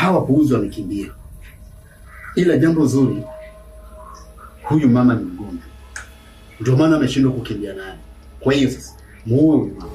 Hawa wapuuzi wamekimbia. Ila jambo zuri, huyu mama ni mgonjwa, ndio maana ameshindwa kukimbia naye. Kwa hiyo sasa muue huyu mama.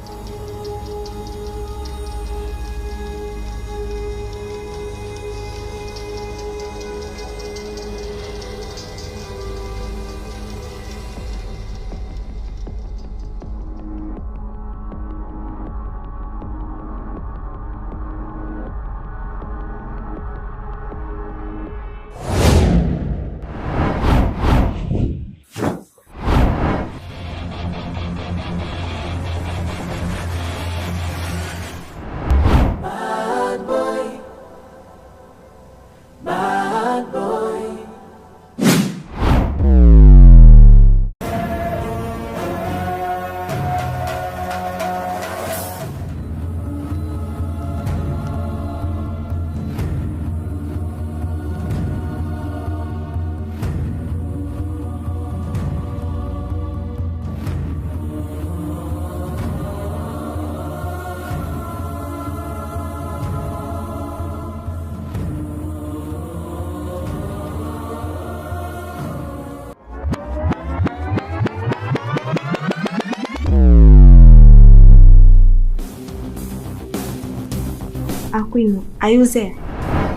Aquino, are you there?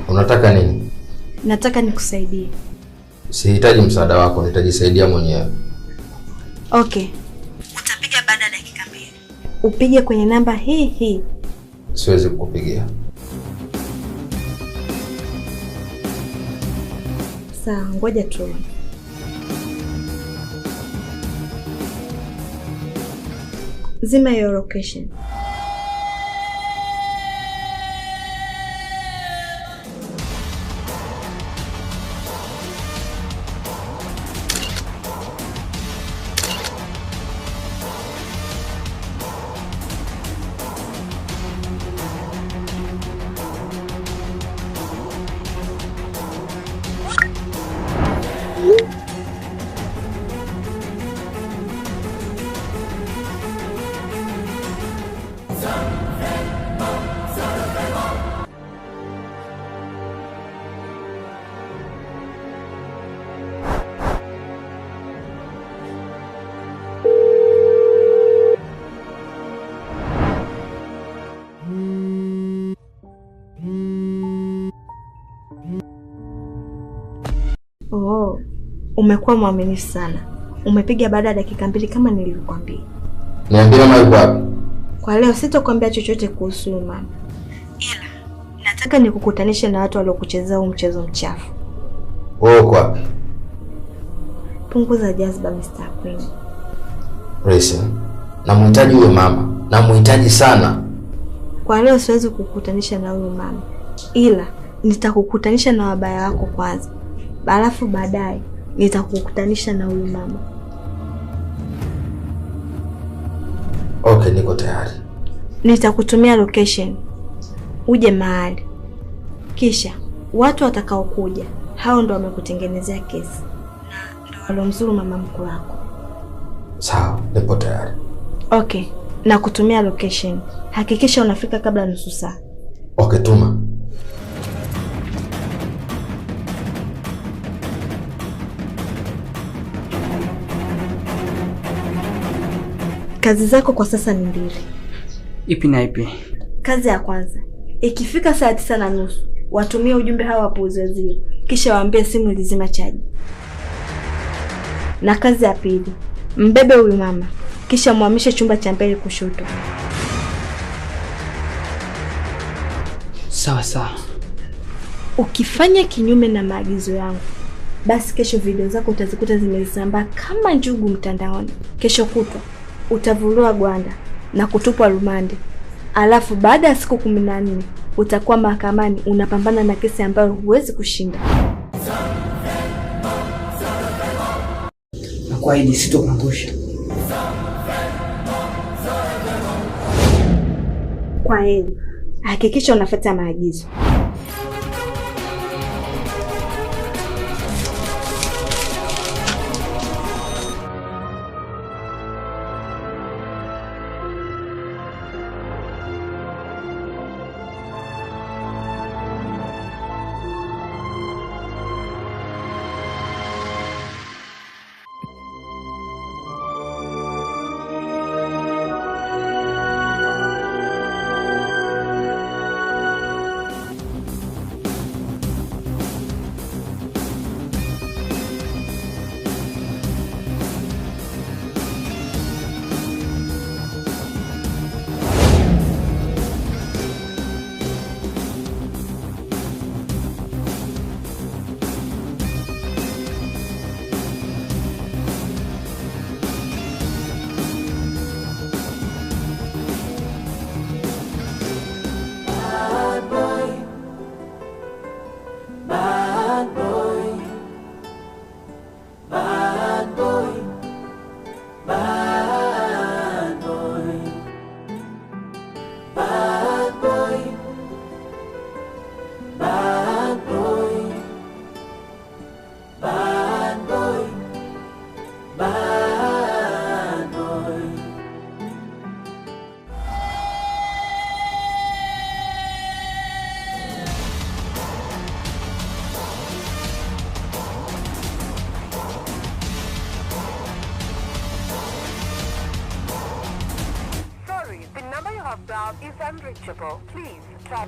Unataka nini? Nataka nikusaidie. Sihitaji msaada wako, nitajisaidia mwenyewe. Okay. Utapiga baada ya dakika 2. Upige kwenye namba hii hii. Siwezi kukupigia. Sawa, ngoja tuone. Zima your location. Oh, umekuwa mwaminifu sana. Umepiga baada ya dakika 2 kama nilivyokuambia. Niambie mama yuko wapi? Kwa leo sitakwambia chochote kuhusu mama. Ila nataka nikukutanishe na watu waliokuchezea huu mchezo mchafu. Wewe uko wapi? Punguza jazba Mr. Queen. Resa, namhitaji huyo mama. Namhitaji sana. Kwa leo siwezi kukutanisha na huyo mama. Ila nitakukutanisha na wabaya wako kwanza. Alafu baadaye nitakukutanisha na huyu mama. Okay, niko tayari. Nitakutumia location. Uje mahali. Kisha watu watakaokuja, hao ndo wamekutengenezea kesi. Na ndo walomzuru mama mkwe wako. Sawa, nipo tayari. Okay, nakutumia location. Hakikisha unafika kabla nusu saa. Okay, tuma. Kazi zako kwa sasa ni 2. Ipi na ipi? Kazi ya kwanza, ikifika saa 9:30, watumie ujumbe hawa wapuuzi, kisha waambie simu ilizima chaji. Na kazi ya pili, mbebe huyu mama, kisha muhamishe chumba cha mbele kushoto. Sawa sawa. Ukifanya kinyume na maagizo yangu, basi kesho video zako utazikuta zimesambaa kama njugu mtandaoni. Kesho kutwa utavuliwa gwanda na kutupwa rumande. Alafu baada ya siku 14 utakuwa mahakamani unapambana na kesi ambayo huwezi kushinda. Nakuahidi sitokuangusha. Kwa heri, hakikisha unafuata maagizo. have dialed is unreachable. Please try.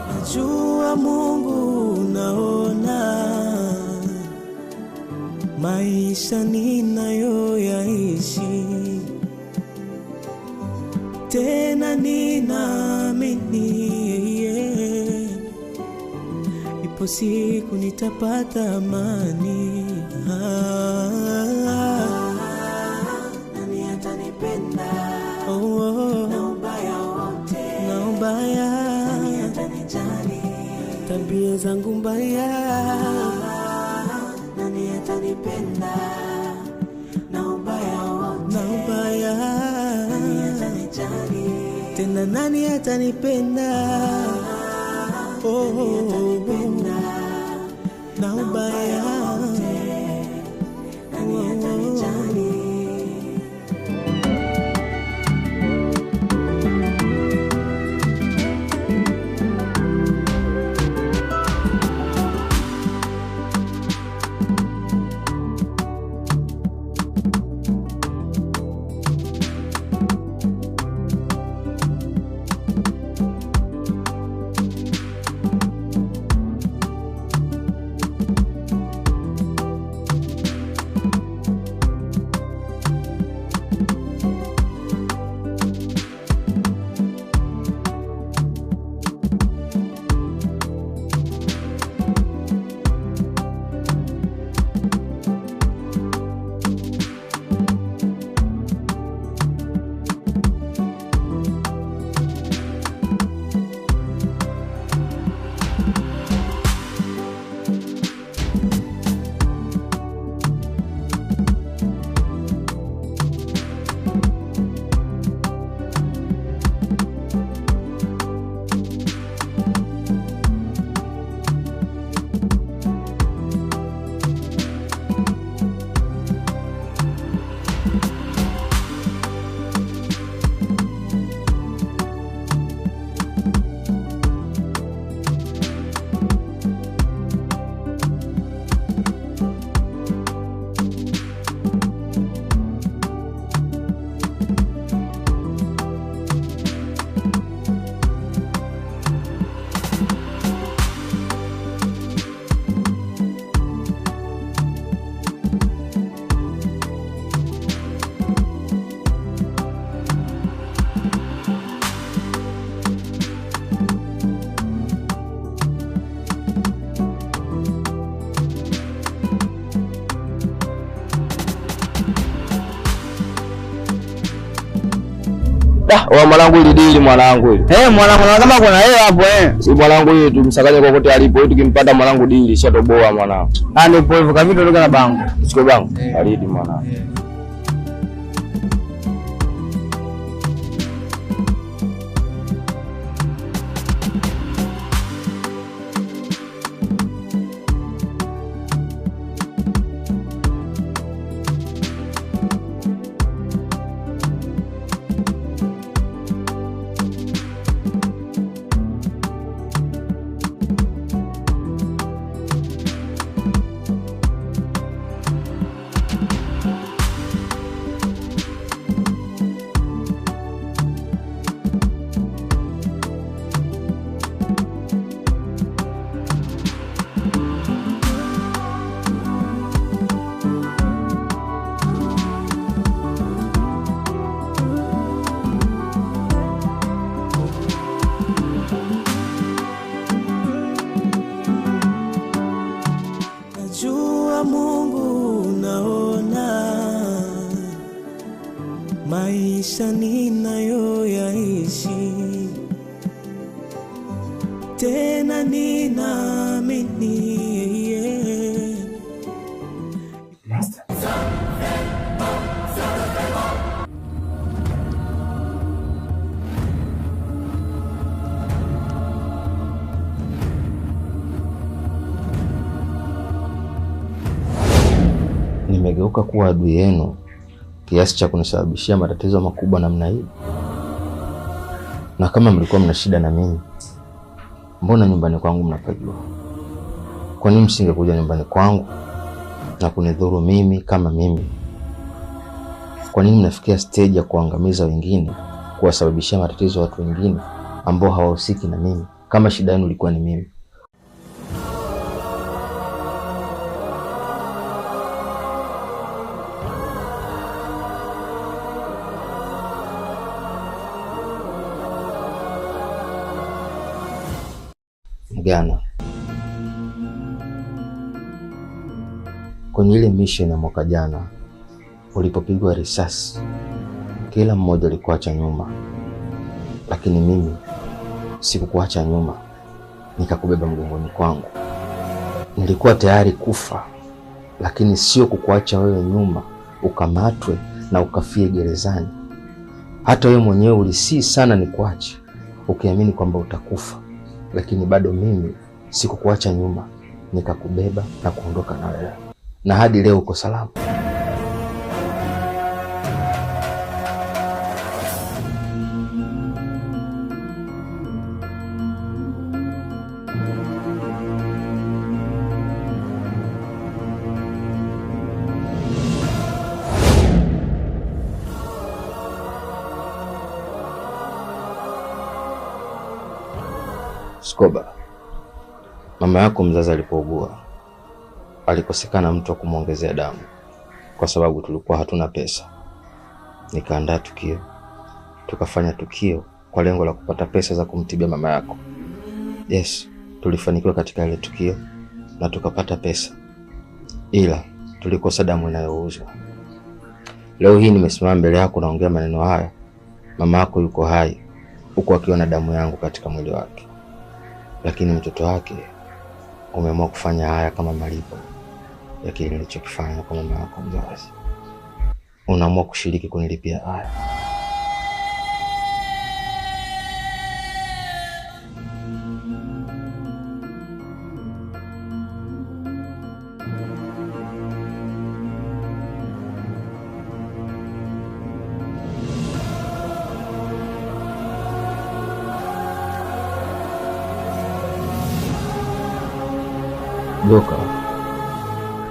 Najua Mungu unaona maisha ninayoyaishi, tena ninaamini ipo siku nitapata amani. Nani atanipenda? Oh, oh. Na ubaya wote, na ubaya. Nani atanijali? Tabia zangu mbaya. Nani atanipenda? Na ubaya wote, na ubaya. Nani atanijali? Tena nani atanipenda? Oh, nani atanipenda? Na ubaya wote, nani atanijali? Da, wa mwanangu ili dili mwanangu ili. Eh, mwanangu kama kuna hela hapo eh. Si mwanangu ili tumsakanye kokote alipo, ili tukimpata mwanangu dili shatoboa mwanangu. Ah, ndipo hivyo kabisa toka na bango. Siko bango. Alidi mwanangu. Maisha ninayoyaishi tena ninaamini. Master. Nimegeuka kuwa adui yenu kiasi cha kunisababishia matatizo makubwa namna hii. Na kama mlikuwa mna shida na mimi, mbona nyumbani kwangu mnapajua? Kwa nini msingekuja nyumbani kwangu na kunidhuru mimi kama mimi? Kwa nini mnafikia stage ya kuangamiza wengine, kuwasababishia matatizo watu wengine ambao hawahusiki na mimi, kama shida yenu ilikuwa ni mimi? Mgana, kwenye ile mission ya mwaka jana ulipopigwa risasi, kila mmoja alikuacha nyuma, lakini mimi sikukuacha nyuma, nikakubeba mgongoni kwangu. Nilikuwa tayari kufa, lakini sio kukuacha wewe nyuma ukamatwe na ukafie gerezani. Hata wewe mwenyewe ulisii sana nikuache, ukiamini kwamba utakufa, lakini bado mimi sikukuacha nyuma, nikakubeba na kuondoka na wewe, na hadi leo uko salama. Skoba, mama yako mzazi alipougua alikosekana mtu wa kumuongezea damu kwa sababu tulikuwa hatuna pesa. Nikaandaa tukio, tukafanya tukio kwa lengo la kupata pesa za kumtibia mama yako. Yes, tulifanikiwa katika ile tukio na tukapata pesa, ila tulikosa damu inayouzwa. Leo hii nimesimama mbele yako naongea maneno haya, mama yako yuko hai huku akiwa na damu yangu katika mwili wake, lakini mtoto wake umeamua kufanya haya kama malipo ya kile nilichokifanya kwa mama yako mzazi. Unaamua kushiriki kunilipia haya. Joka,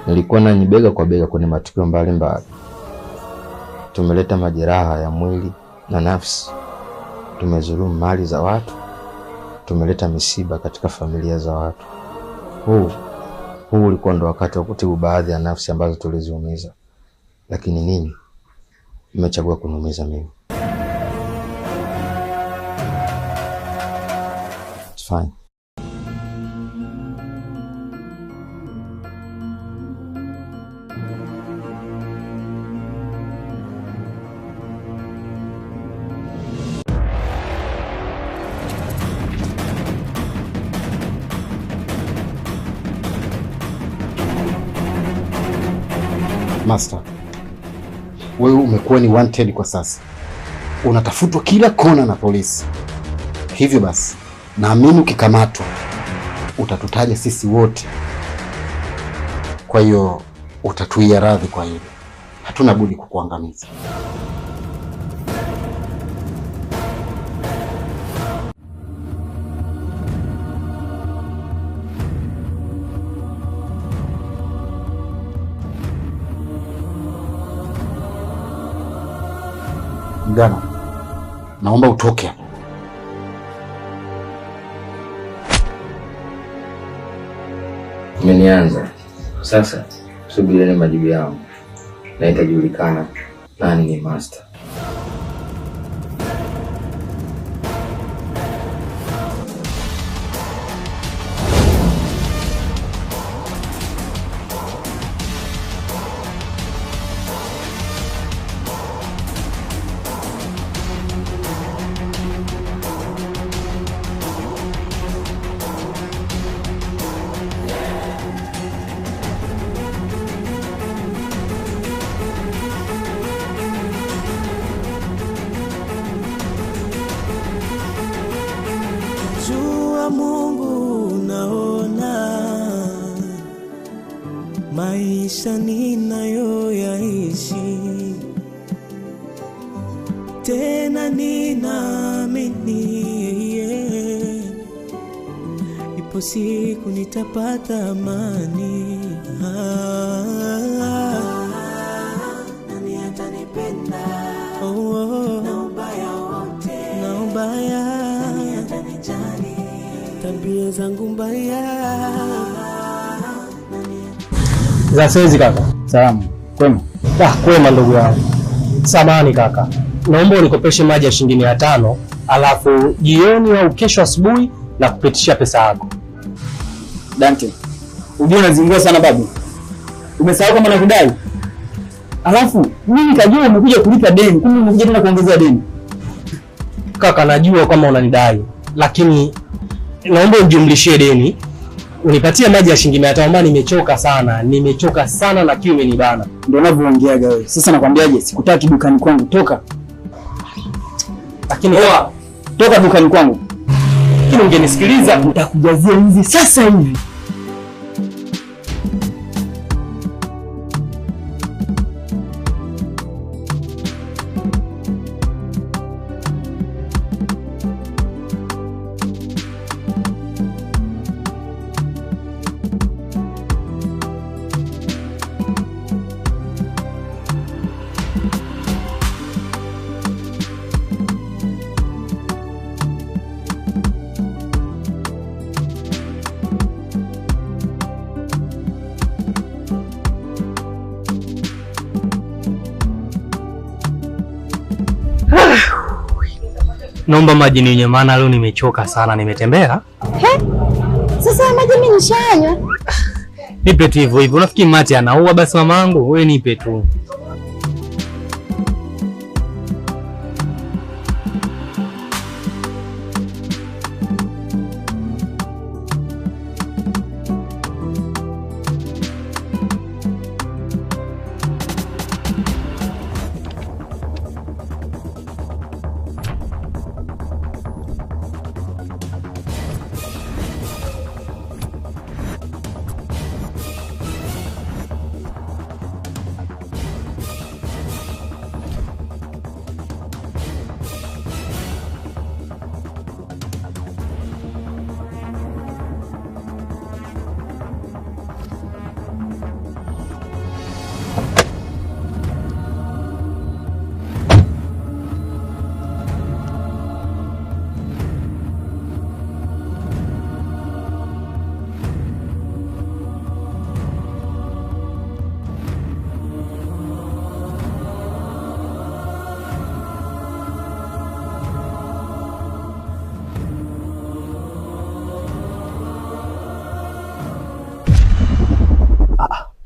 nilikuwa nanyi bega kwa bega kwenye matukio mbalimbali. Tumeleta majeraha ya mwili na nafsi, tumezulumu mali za watu, tumeleta misiba katika familia za watu. Huu ulikuwa ndo wakati wa kutibu baadhi ya nafsi ambazo tuliziumiza, lakini ninyi mmechagua kuniumiza mimi. It's fine. Master, wewe umekuwa ni wanted kwa sasa. Unatafutwa kila kona na polisi. Hivyo basi, naamini ukikamatwa utatutaja sisi wote. Kwa hiyo utatuia radhi kwa hilo. Hatuna budi kukuangamiza. Mgana, naomba utoke hapa. Umenianza. Sasa subirini majibu yangu na itajulikana nani ni master. Jua Mungu unaona maisha ninayoyaishi, tena ninaamini ipo siku nitapata amani. Nani atanipenda? Oh, oh. Na ubaya wote, na ubaya. Nani atanijali? Tabia zangu mbaya. Za sezi kaka. Salamu. Kwema? Ah, kwema ndugu yangu. Samahani kaka, naomba unikopeshe maji ya shilingi 500, alafu jioni au kesho asubuhi na kupitishia pesa yako. Dante, unajua unazingua sana babu. Umesahau kama nakudai? Alafu mimi kajua umekuja kulipa deni, kumbe umekuja tena kuongezea deni. Kaka, najua kama unanidai, lakini naomba unijumlishie deni. Unipatie maji ya shilingi 500 maana nimechoka sana. Nimechoka sana na kiu imenibana. Ndio unavyoongeaga wewe. Sasa nakwambiaje, sikutaki dukani kwangu, toka. Lakini oa, toka dukani kwangu. Lakini ungenisikiliza, nitakujazia hizi sasa hivi. Naomba maji ninywe maana leo nimechoka sana, nimetembea. He? Sasa maji mimi nishanywa. Nipe tu hivyo hivyo. Unafikiri mate anaua? Basi mamangu, wewe nipe tu.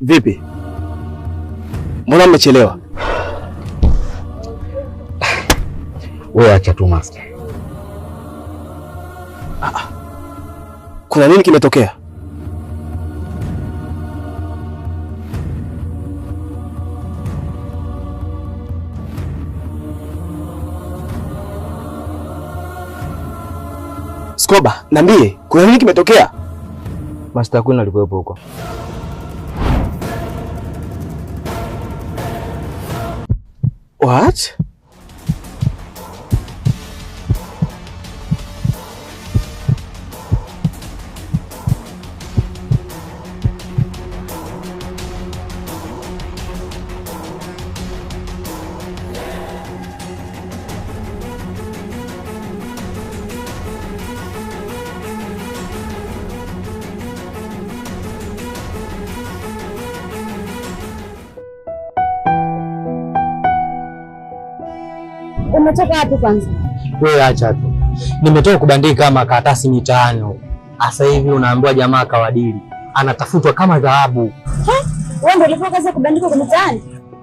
Vipi? Mbona mmechelewa? Wewe acha tu master. Kuna nini kimetokea? Skoba, niambie, kuna nini kimetokea? Master Queen alikuwepo huko. What? Umetoka wapi kwanza? Wewe acha tu. Nimetoka kubandika makaratasi mitaani huko. Sasa hivi unaambiwa jamaa kawadili. Anatafutwa kama dhahabu. Wewe ndio ulikuwa kazi kubandika kwa mitaani?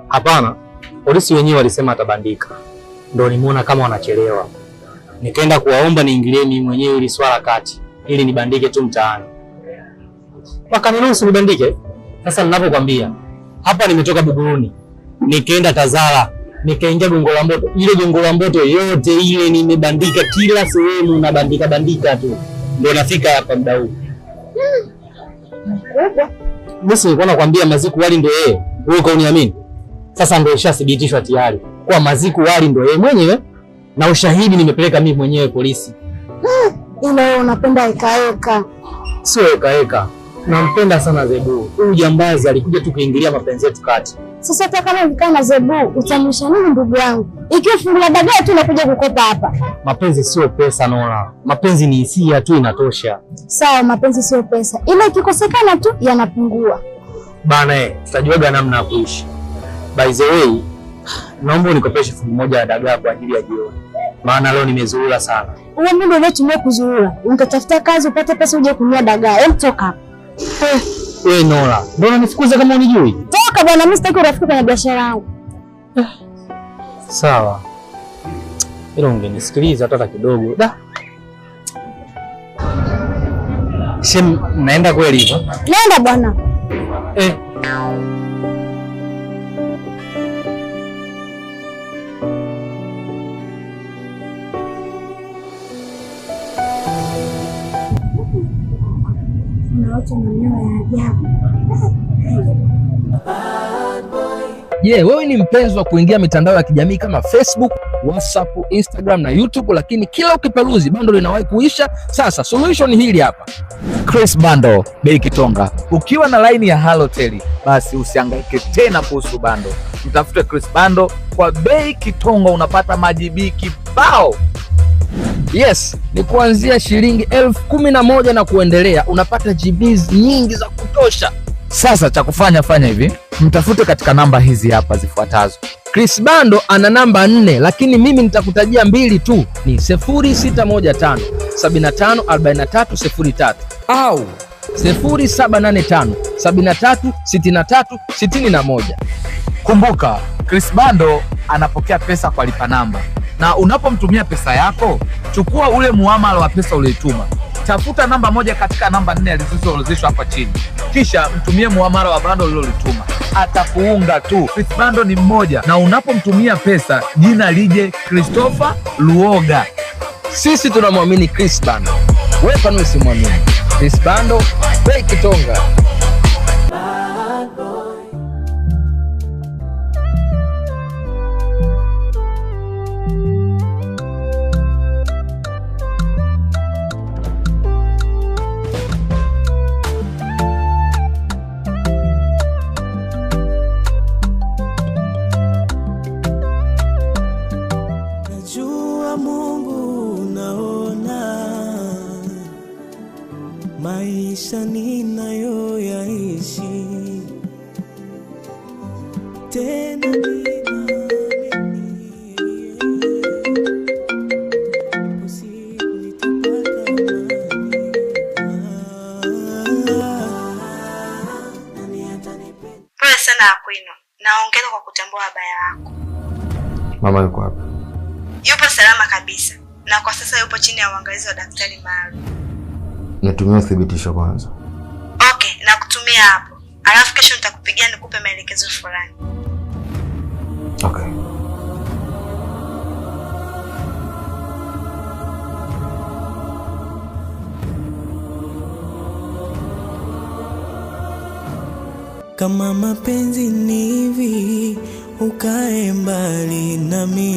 Hapana. Polisi wenyewe walisema atabandika. Ndio nimeona kama wanachelewa. Nikaenda kuwaomba niingilie mimi mwenyewe ili swala kati, ili nibandike tu mtaani. Wakaniruhusu nibandike. Sasa ninapokuambia, hapa nimetoka Buguruni. Nikaenda Tazara. Nikaingia Gongo la Mboto. Ile Gongo la Mboto yote ile nimebandika kila sehemu, na bandika bandika tu. Ndio nafika hapa muda huu. Mimi nilikuwa nakwambia Maziku Wali ndio yeye. Wewe ukauniamini. Sasa ndio ishathibitishwa tayari kwa Maziku Wali ndio yeye mwenyewe, na ushahidi nimepeleka mimi mwenyewe polisi. Ila wewe unapenda ekaeka. Sio ekaeka. Nampenda sana Zebu. Huyu jambazi alikuja tu kuingilia mapenzi yetu kati. Sasa hata kama ukikaa na Zebu utamlisha nini ndugu yangu? Ikiwa fungu la dagaa tu unakuja kukopa hapa. Mapenzi sio pesa Nora. Mapenzi ni hisia tu inatosha. Sawa, mapenzi sio pesa. Ila ikikosekana tu yanapungua. Bana tutajuaga namna ya kuishi. By the way, naomba unikopeshe fungu moja la dagaa kwa ajili ya jioni. Maana leo nimezurura sana. Wewe ndio unatumia kuzurura. Ungetafuta kazi upate pesa uje kununua dagaa. Hem, toka hapa. Wewe Nora, mbona nifukuze kama unijui? Toka bwana, mimi sitaki urafiki kwenye biashara yangu. Sawa. Ila ungenisikiliza hata kidogo. Da. Shem, naenda kweli hivyo? Nenda bwana. Je, wewe ni mpenzi wa kuingia mitandao ya kijamii kama Facebook, WhatsApp, Instagram na YouTube, lakini kila ukiperuzi bando linawahi kuisha? Sasa solution hili hapa. Chris Bundle, bei kitonga. Ukiwa na line ya Halotel, basi usihangaike tena kuhusu bando. Mtafute Chris Bundle kwa bei kitonga, unapata majibi kibao. Yes, ni kuanzia shilingi 11,000 na kuendelea, unapata GBs nyingi za kutosha. Sasa cha kufanya, fanya hivi, mtafute katika namba hizi hapa zifuatazo. Chris Bundle ana namba 4, lakini mimi nitakutajia 2 tu. Ni 0615 75 43 03 au 0785 73 63 61. Kumbuka, Chris Bundle anapokea pesa kwa lipa namba. Na unapomtumia pesa yako, chukua ule muamala wa pesa ulioituma. Tafuta namba moja katika namba 4 zilizoorodheshwa hapa chini. Kisha mtumie muamala wa bando ulilolituma. Atakuunga tu. Chris Bundle ni mmoja, na unapomtumia pesa jina lije Christopher Luoga. Sisi tunamwamini Chris Bundle. Wewe kwani usimwamini? Chris Bundle, bei kitonga. Maisha ninayoyaishi tena ninaamini, ipo siku nitapata amani. Pole sana Aquino, naongeza kwa kutambua habaya wako. Mama yuko wapi? Yupo salama kabisa, na kwa sasa yupo chini ya uangalizi wa daktari maalum. Nitumie uthibitisho kwanza. Okay, nakutumia hapo. Alafu kesho nitakupigia nikupe maelekezo fulani. Okay. Kama mapenzi ni hivi, ukae mbali nami.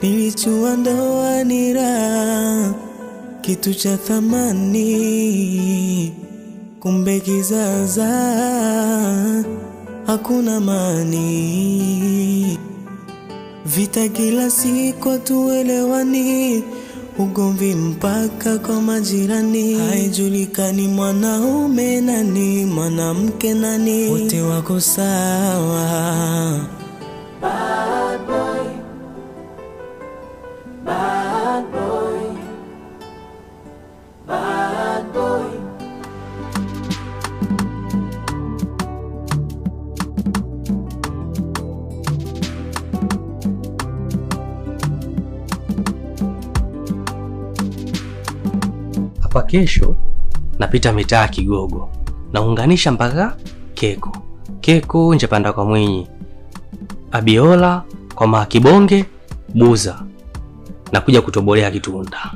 Nilichua ndoa ni raha, kitu cha thamani, kumbe kizaza hakuna mani. Vita kila siku hatuelewani, ugomvi mpaka kwa majirani. Haijulikani mwanaume nani, mwanamke nani, wote wako sawa. Bad boy, bad boy, bad boy. Hapa kesho napita mitaa Kigogo, naunganisha mpaka Keko. Keko njepanda kwa Mwinyi, Abiola kwa Makibonge, Buza, nakuja kutobolea Kitunda.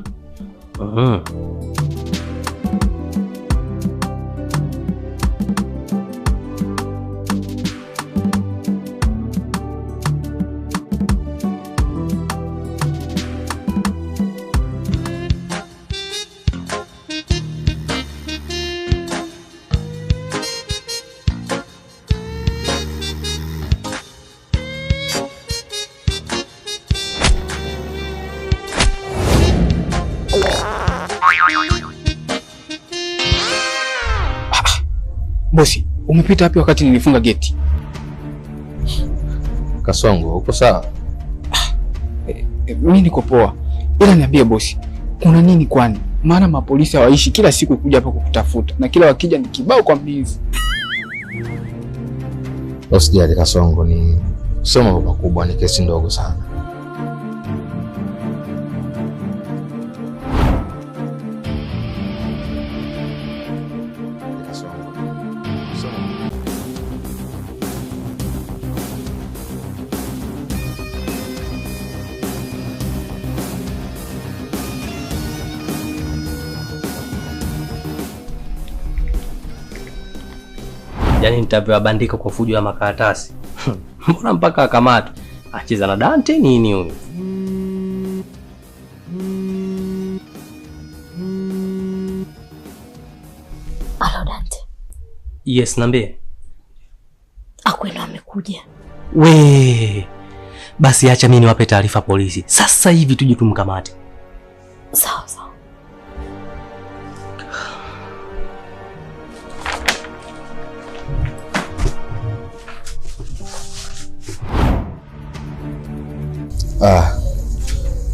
Bosi, umepita wapi wakati nilifunga geti? Kasongo, uko sawa? Mimi niko poa. Ila niambie bosi, kuna nini kwani? Maana mapolisi hawaishi kila siku kuja hapa kukutafuta, na kila wakija ni kibao kwa mlinzi. Usijali Kasongo, ni sio mambo makubwa, ni kesi ndogo sana. Yaani nitapewa bandiko kwa fujo ya makaratasi. Mbona mpaka akamatwe? Acheza na Dante nini huyu? Alo Dante. Yes, niambie. Akweno amekuja. We. Basi acha mimi niwape taarifa polisi. Sasa hivi tuje tumkamate. Sawa sawa.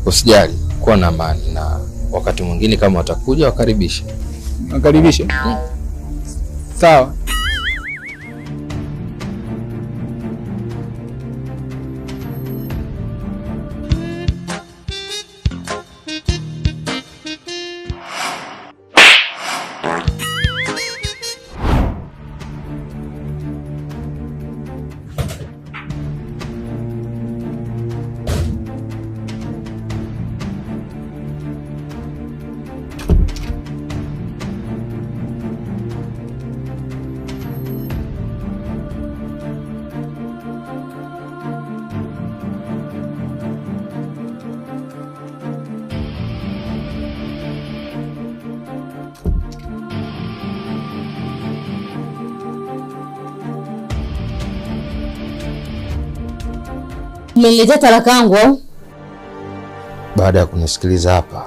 Usijali, kuwa na amani, na wakati mwingine kama watakuja wakaribishe. Wakaribishe? Sawa. Umeniletea talaka yangu au? Baada ya kunisikiliza hapa,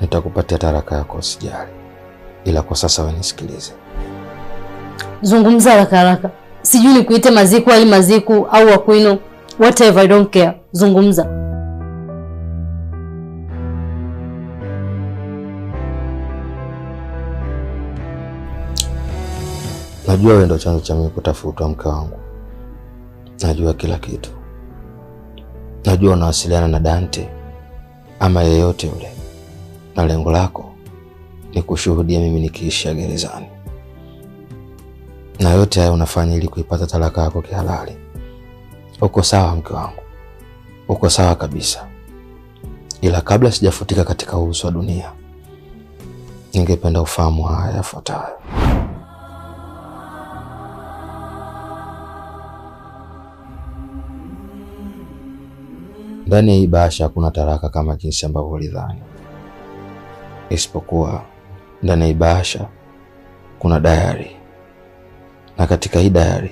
nitakupatia talaka yako, usijali. Ila kwa sasa wewe nisikilize. Zungumza haraka haraka. Sijui nikuite Maziku au Maziku au Wakwino, whatever, I don't care. Zungumza. Najua wewe ndio chanzo cha mimi kutafutwa mke wangu. Najua kila kitu. Najua unawasiliana na Dante ama yeyote yule, na lengo lako ni kushuhudia mimi nikiisha gerezani. Na yote haya unafanya ili kuipata talaka yako kihalali. Uko sawa mke wangu, uko sawa kabisa. Ila kabla sijafutika katika uso wa dunia, ningependa ufahamu haya yafuatayo. Ndani ya hii bahasha hakuna taraka kama jinsi ambavyo ulidhani, isipokuwa ndani ya hii bahasha kuna diary, na katika hii diary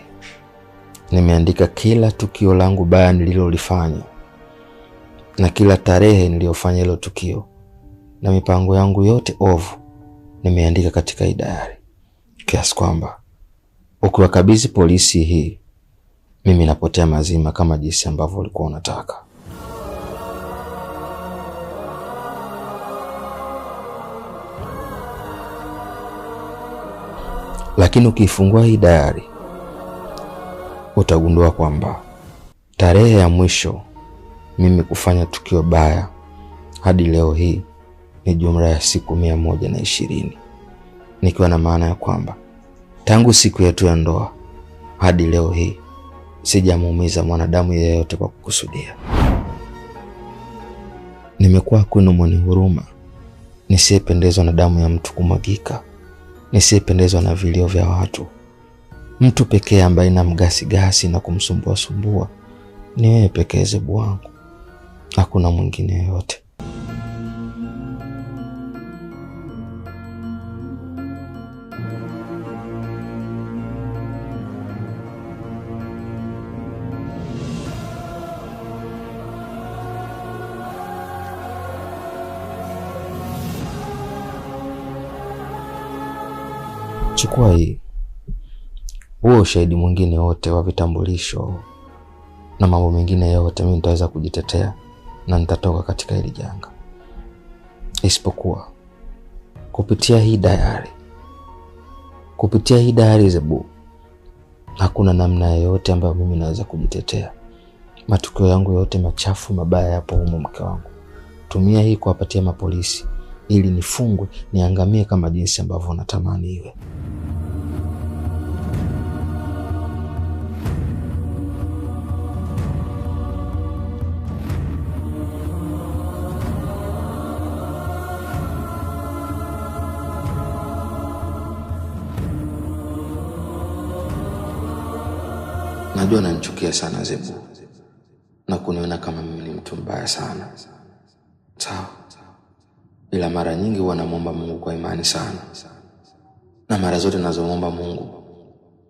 nimeandika kila tukio langu baya nililolifanya na kila tarehe niliyofanya hilo tukio na mipango yangu yote ovu nimeandika katika hii diary, kiasi kwamba ukiwakabidhi polisi hii, mimi napotea mazima kama jinsi ambavyo ulikuwa unataka. Lakini ukifungua hii diary utagundua kwamba tarehe ya mwisho mimi kufanya tukio baya hadi leo hii ni jumla ya siku 120, nikiwa na maana ya kwamba tangu siku yetu ya ndoa hadi leo hii sijamuumiza mwanadamu yeyote kwa kukusudia. Nimekuwa kwenu mwenye huruma, nisiyependezwa na damu ya mtu kumwagika, nisiyependezwa na vilio vya watu. Mtu pekee ambaye namgasigasi na kumsumbua sumbua ni wewe pekee, Zebu wangu, hakuna mwingine yeyote. Chukua hii, huo ushahidi mwingine wote wa vitambulisho na mambo mengine yote, mimi nitaweza kujitetea na nitatoka katika hili janga, isipokuwa kupitia hii diary. Kupitia hii diary, Zebu, hakuna namna yoyote ambayo mimi naweza kujitetea. Matukio yangu yote machafu mabaya yapo humo, mke wangu. Tumia hii kuwapatia mapolisi ili nifungwe, niangamie kama jinsi ambavyo natamani iwe. Najua unanichukia sana Zebu na kuniona kama mimi ni mtu mbaya sana, sawa? Ila mara nyingi huwa namuomba Mungu kwa imani sana, na mara zote nazomuomba Mungu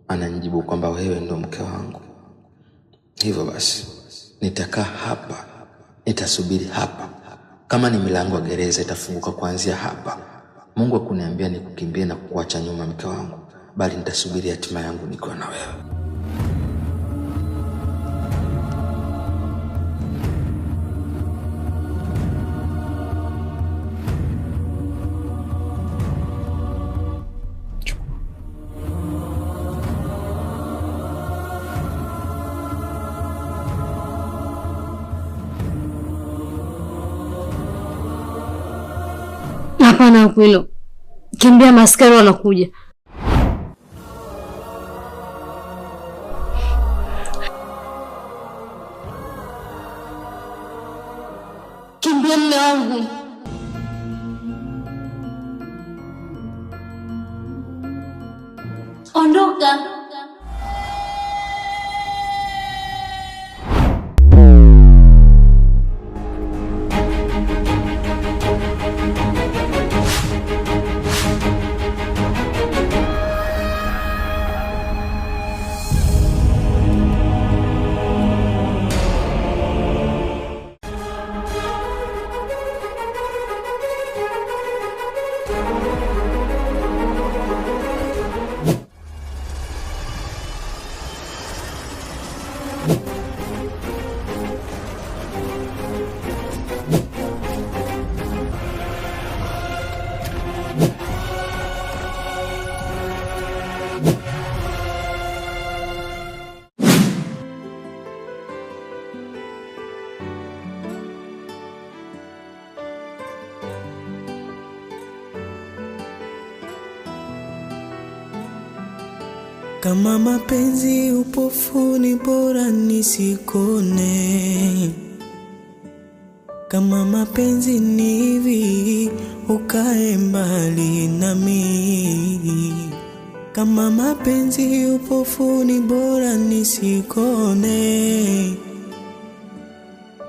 ananijibu kwamba wewe ndo mke wangu. Hivyo basi nitakaa hapa, nitasubiri hapa. Kama ni milango ya gereza itafunguka kuanzia hapa. Mungu hakuniambia nikukimbie na kukuacha nyuma, mke wangu, bali nitasubiri hatima yangu nikiwa na wewe. Hapana Aquino, kimbia, maskari wanakuja. Kimbia mume wangu. Ondoka. Kama mapenzi upofu ni bora nisikone. Kama mapenzi ni hivi ukae mbali nami. Kama mapenzi upofu ni bora nisikone.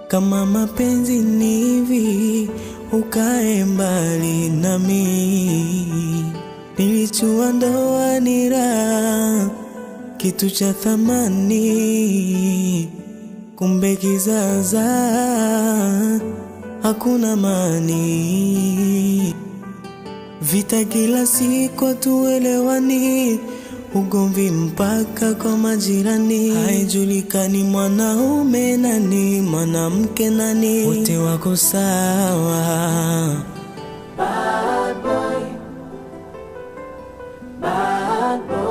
Kama mapenzi ni hivi, ukae mbali nami. Nilichua ndoa ni raha, kitu cha thamani, kumbe kizaza hakuna mani. Vita kila siku hatuelewani, ugomvi mpaka kwa majirani. Haijulikani mwanaume nani, mwanamke nani, wote wako sawa. Bad boy. Bad boy.